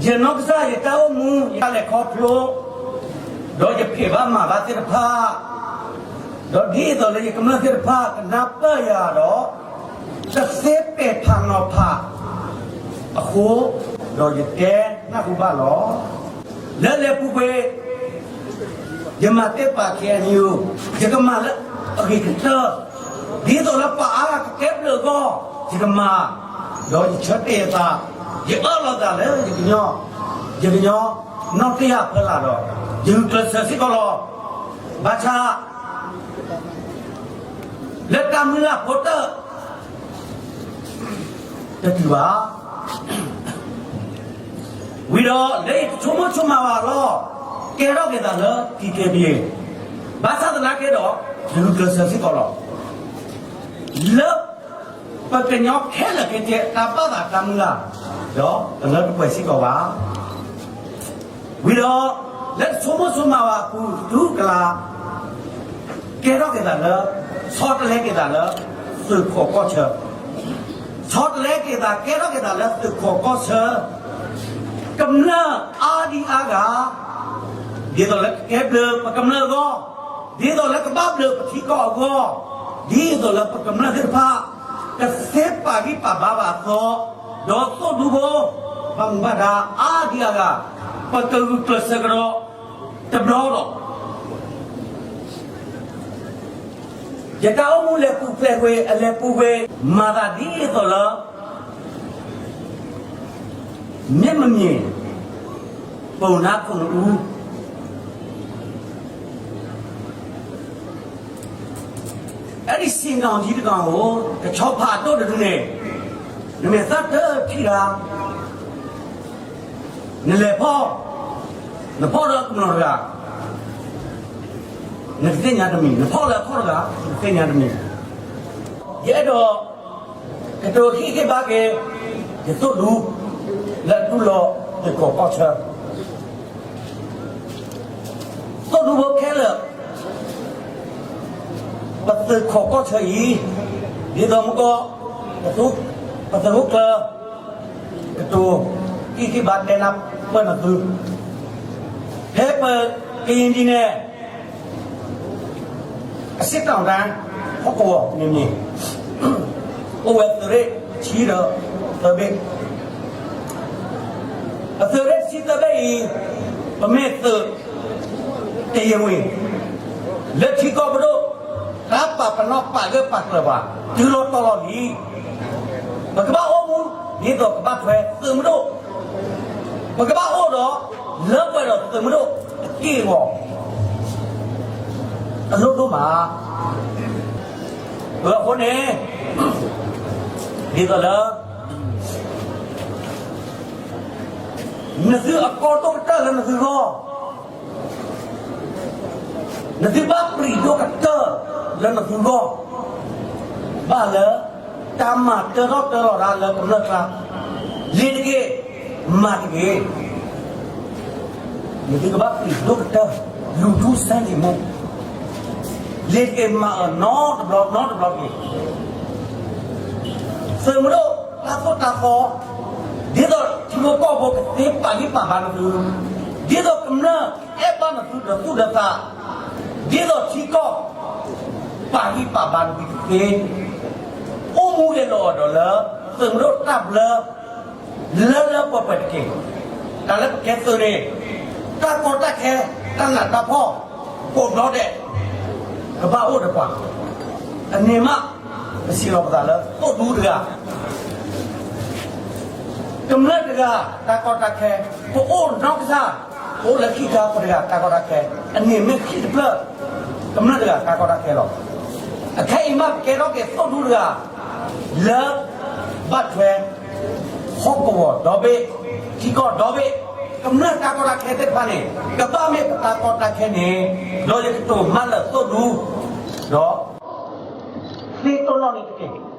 ယနီၢ်ကစၢ်ယတၢ်အိၣ်မူ ယတၢ်လဲၤခီဖျိ ဒီးယဖံးဘၣ်မၤဘၣ်သ့ၣ်တဖၣ်, ဒီးဒ်သိးလၢယကမျၢၢ်သ့ၣ်တဖၣ်ကနၢ်ပၢၢ်ယၤဒီး တသ့ပဲာ်ဖးနီၤဖးအဃိ, ဒီးယတဲနၢ်ဟူဘၣ်လီၤ. လၢလဲၤပူၤကွံာ် ယမၤတ့ၢ်ပာ် ခ့ၣ်အဲၣ်ယူၣ်, ယကမၤလၢအဂ့ၤကတၢၢ်, ဒ်သိးလၢပှၤအါဂၤကကဲဘျုးအဂီၢ်, ယကမၤ, ဒီးယဆၢတဲာ်ယသး, ယအၢၣ်လီၤသးလၢယကညီ, ယကညီနီၢ်တယၢ်ဖီလာ်ဒီး ယဂုာ်ကျဲးစၢးစ့ၢ်ကီးလီၤ. ဘၣ်ဆၣ် လၢတၢ်မုၢ်လၢ်ဖိတၢၣ် တတုၤဘၣ်. ဝံၤဒီးလၢယတဆိကမိၣ်ဆိကမးဘၣ်အလီၢ်, ကဲထီၣ်က့ၤသးလၢ ထံကဲဘံ, ဘၣ်ဆၣ်သနာ်က့ဒီး ယဂုာ်ကျဲးစၢးစ့ၢ်ကီးလီၤ. လၢပကညီခဲလၢာ်ခဲဆ့ တၢ်ဘၣ်သးတၢ်မုၢ်လၢ် ဒီးတလၢတပှဲၤစ့ၢ်ကီးဘၣ်. ဝံၤဒီး လၢတဆိကမိၣ်ဆိကမးဘၣ်အပူၤ တုၤကလး ကဲထီၣ်က့ၤသးလၢ ဆီတလဲက့ၤသးလၢ သုးခိးကီၢ်ဆၢ, ဆီတလဲက့ၤသး ကဲထီၣ်က့ၤသးလၢသုးခိးကီၢ်ဆၢ, ကမျၢၢ်အါဒံအါဂၤ ဒ်သိးလၢကကဲဘျုးပကမျၢၢ်အဂီၢ်, ဒ်သိးလၢကဘၣ်ဘျုးပထံကီၢ်အဂီၢ်, ဒ်သိးလၢပကမျၢၢ်သ့ၣ်တဖၣ် ကသ့ပာ်ဂံၢ်ပာ်ဘါဘၣ်အသီ, ဒီးသိၣ်ဒူဖိ ဘၣ်မူဘၣ်ဒါအါဒံအါဂၤ ပကဂုာ်ကျဲးစၢးကဒီးတဘျီဒီး ယတၢ်အိၣ်မူလဲၤပူၤဖျဲးကွံာ် အလဲၤပူၤကွံာ် မၤသးဒ်သိးလၢ မ့ၢ်မမ့ၢ် ပိာ်နါခိၣ်နအူ အဲဒီစံၣ်ညီၣ်ထံတကီၢ်ဧိၤ ကဆီဖးဒိၣ်တဒုန့ၣ် နမဲာ်သၣ်တထံၣ်တၢ် နလဲၤဖီၣ်, နဖီၣ်လၢကမျီၤတဂၤ နကသ့ၣ်ညါတမံၤ, နဖီၣ်လၢအခီၣ်တဂၤ နကသ့ၣ်ညါတမံၤ. ယအဲၣ်ဒိး ကတိၤဟ့ၣ်ဂံၢ်ဘါက့ၤ ယသိၣ်ဒူ လၢအတူၢ်လိာ်သုးခိးကီၢ်ဆၢ သိၣ်ဒူဖိခဲလၢာ်, ပသုးခိးကီၢ်ဆၢအံၤ, ဒ်သိးမုၢ်ကီၢ်, ပသုးခိၣ်ကျၢၢ်, ကတိၤဟ့ၣ်ဂံၢ်ဘါတဲနၢ်ပၢၢ်နသု, ဖဲပကယံၤဒ်န့ၣ် အစ့ၣ်တီၣ်တၢ် ဟီၣ်ကဝီၤမ့မ့ၢ် အိၣ်ဝဲသုးရ့ၣ်တဆံဒီးသၢဘ့ၣ်, အသုးရ့ၣ်တဆံသၢဘ့ၣ်အံၤ ပမ့ၢ်သုး တရားဝင် လၢထံကီၢ်ပဒိၣ် တၢ်ပာ်ပနီၣ်ပာ်ဂၢၢ်ပာ်ကျၢၤပှၤ တုၤလီၤတီၤလီၤလံ. ပကဘၣ်အိၣ်မူ ဒ်သိးကဘၣ်ထွဲသုးမုၢ်ဒိၣ်, ပကဘၣ်အိၣ်ဒီး လၢပှဲၤဒီးသုးမုၢ်ဒိၣ်အက့ၢ်အဂီၤ အလိၣ်ဒိၣ်မး. အဃိန့ၣ် ဒ်သိးလၢ နသုအကီၢ်ဒိၣ်ကတၢၢ်လၢနသုဂီၢ်, နသုဘၣ်ပြံးဒိၣ်ကတၢၢ်လၢနသုဂီၢ်, ဘၣ်လၢတၢ်မၤတၢထီၣ်တၢလီၤတၢ်လၢကမျၢၢ်ကျါ, လ့ၤတက့ၢ်, မၤတက့ၢ်. နသုကဘၣ်ပြံးဒိၣ်ကတၢၢ်, လူထုဆန့်ကျင်မှု, လ့ၤတက့ၢ်မၤအီၤနီတဘျီနီတဘျီတက့ၢ်. သုးမုၢ်ဒိၣ်တၢ်သိၣ်တၢ်သီ, ဒ်သိးထံဖိကီၢ်ဖိကသ့ပာ်ဂံၢ်ပာ်ဘါနသု, ဒ်သိးကမျၢၢ်အဲၣ်ဘၣ်နသုဒီးသူၣ်ဒီးသး, ဒ်သိးထံကီၢ်ပာ်ဂံၢ်ပာ်ဘါနသုတသ့, အိၣ်မူဂဲၤလိာ်အီၤဒီးလၢ သုးမုၢ်ဒိၣ်တၢ်ဘျၢ လၢလၢပှဲၤပှဲၤတက့ၢ်. တၢ်လၢပကဲသုးန့ၣ် တၢ်ကီတၢ်ခဲ တၢ်နးတၢ်ဖှီၣ် ကိးဘျီဒဲး ကဘၣ်အိၣ်ဒီးပှၤ, အန့ၣ်မး ပစံးလီၤပသးလၢသိၣ်ဒူတဂၤ ကမျၢၢ်တဂၤတၢ်ကီတၢ်ခဲ, ပအိၣ်နီၢ်ကစၢ် ပအိၣ်လၢခံခါပတဂၤတၢ်ကီတၢ်ခဲ, အန့ၣ်မ့ၢ်ခံတဖျၢၣ် ကမျၢၢ်တဂၤတၢ်ကီတၢ်ခဲလီၤ. အခဲအံၤမး ပကဲထီၣ်က့ၤသိၣ်ဒူတဂၤ လၢ ဘၣ်ထွဲ ဟီၣ်ကဝီၤဒီဘ့ၣ်, ထံကီၢ်ဒီဘ့ၣ်, ကမျၢၢ်တၢ်ကီတၢ်ခဲသ့ၣ်တဖၣ်န့ၣ် ကဘၣ်မ့ၢ်ပတၢ်ကီတၢ်ခဲန့ၣ်, ဒီးယကတိၤမးလၢသိၣ်ဒူ, ဒီး သ့တိၢ်နီၣ်န့ၣ်တက့ၢ်.